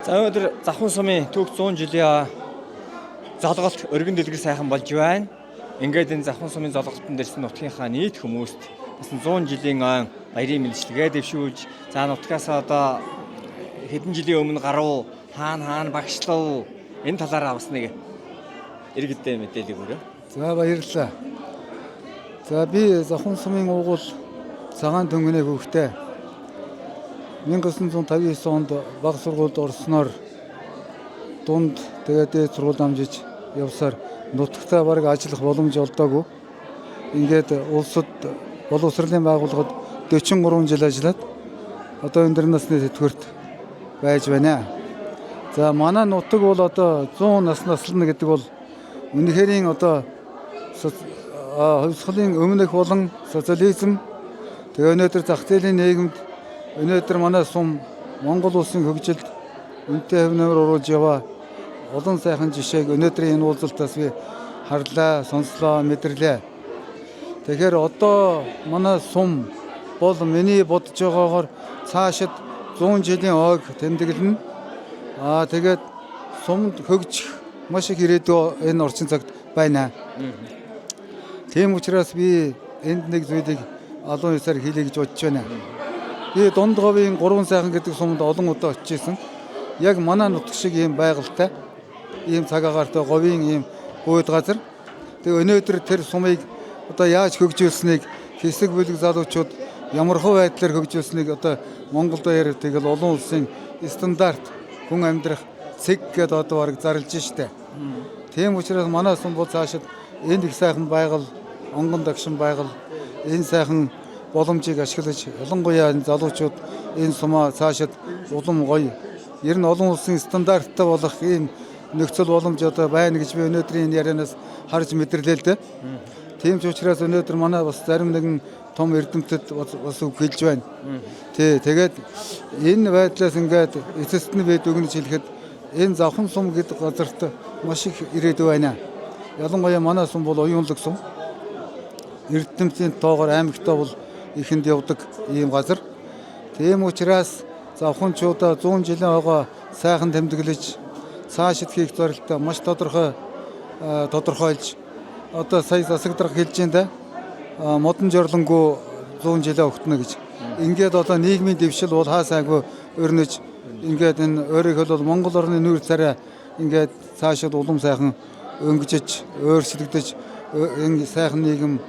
За, өнөөдөр Завхан сумын түүх 100 жилийн золголт өргөн дэлгэр сайхан болж байна. Ингээд энэ Завхан сумын золголтод ирсэн нутгийнхаа нийт хүмүүст бас 100 жилийн ойн баярын мэндчилгээ дэвшүүлж, за, нутгаас одоо хэдэн жилийн өмнө гарав, хаана хаана багшлав, энэ талаараа бас нэг иргэдтэй мэдээлэл өгөөрэй. За, баярлалаа. За, би Завхан сумын уугуул Цагаан Төнгөний хүүхдээ. 1959 онд баг сургуульд орсноор дунд, тэгээд дээд сургууль дамжиж явсаар нутагтаа бараг ажиллах боломж олдоогүй. Ингээд улсад боловсролын байгууллагад 43 жил ажиллаад одоо өндөр насны тэтгэврт байж байна. За, манай нутаг бол одоо 100 нас наслана гэдэг бол үнэхэрийн одоо хувьсгалын өмнөх болон социализм, тэгээ өнөөдөр зах зээлийн нийгэмд өнөөдөр манай сум Монгол улсын хөгжилд үнэтэй хувь нэмэр оруулж яваа олон сайхан жишээг өнөөдрийн энэ уулзалтаас би харлаа, сонслоо, мэдэрлээ. Тэгэхээр одоо манай сум бол миний бодож байгаагаар цаашид 100 жилийн ойг тэмдэглэнэ. Аа, тэгээд сумд хөгжих маш их ирээдүй энэ орчин цагт байна. Тийм учраас би энд нэг зүйлийг албан ёсоор хэлье гэж бодож байна. Би Дундговын Гурван сайхан гэдэг сумд олон удаа очиж исэн. Яг манай нутаг шиг ийм байгальтай, ийм цаг агаартай говийн ийм гуйд газар. Тэгээ өнөөдөр тэр сумыг одоо яаж хөгжүүлснийг, хэсэг бүлэг залуучууд ямархуу байдлаар хөгжүүлснийг одоо Монголд яриад, тэгэл олон улсын стандарт хүн амьдрах цэг гэдээ одоо бараг зарлж штэ. Тийм учраас манай сум бол цаашид энэ их сайхан байгаль, онгон дагшин байгаль, энэ сайхан боломжийг ашиглаж, ялангуяа энэ залуучууд энэ сумаа цаашид улам гоё, ер нь олон улсын стандарттай болох ийм нөхцөл боломж одоо байна гэж би өнөөдрийн энэ ярианаас харж мэдэрлээ л дээ. Тийм ч учраас өнөөдөр манай бас зарим нэгэн том эрдэмтэд бас үг хэлж байна. Тий, тэгээд энэ байдлаас ингээд эцэст нь бид өгнөж хэлэхэд энэ Завхан сум гэдэг газарт маш их ирээдүй байна. Ялангуяа манай сум бол оюунлаг сум. Эрдэмтдийн тоогоор аймагтаа бол ихэнд явдаг ийм газар. Тийм учраас завханчуудаа 100 жилийн ойгоо сайхан тэмдэглэж, цаашид хийх зорилттой маш тодорхой тодорхойлж, одоо сая засаг дарга хэлж байна да, модон жорлонгүй 100 жилээ өгтөнө гэж. Ингээд одоо нийгмийн дэвшил бол хаа сайнгүй өрнөж, ингээд энэ өөрийнхөө бол Монгол орны нүүр царай ингээд цаашид улам сайхан өнгөжөж, өөрчлөгдөж, энэ сайхан нийгэм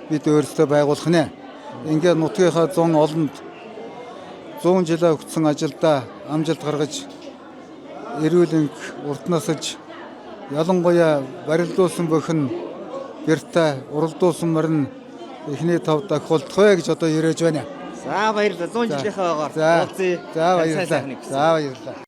бид өөрсдөө байгуулах нэ. Ингээд нутгийнхаа 100 олонд 100 жилээ өгсөн ажилдаа амжилт гаргаж, эрүүл энх урт насалж, ялангуяа барилдуулсан бохин гэртээ уралдуулсан морин эхний тав дохиолдох вэ гэж одоо ерөөж байна. За, баярлалаа. 100 жилийнхээ ойгоор За. уулзъя. За, баярлалаа. Сайн сайхныг хүсье. За, баярлалаа.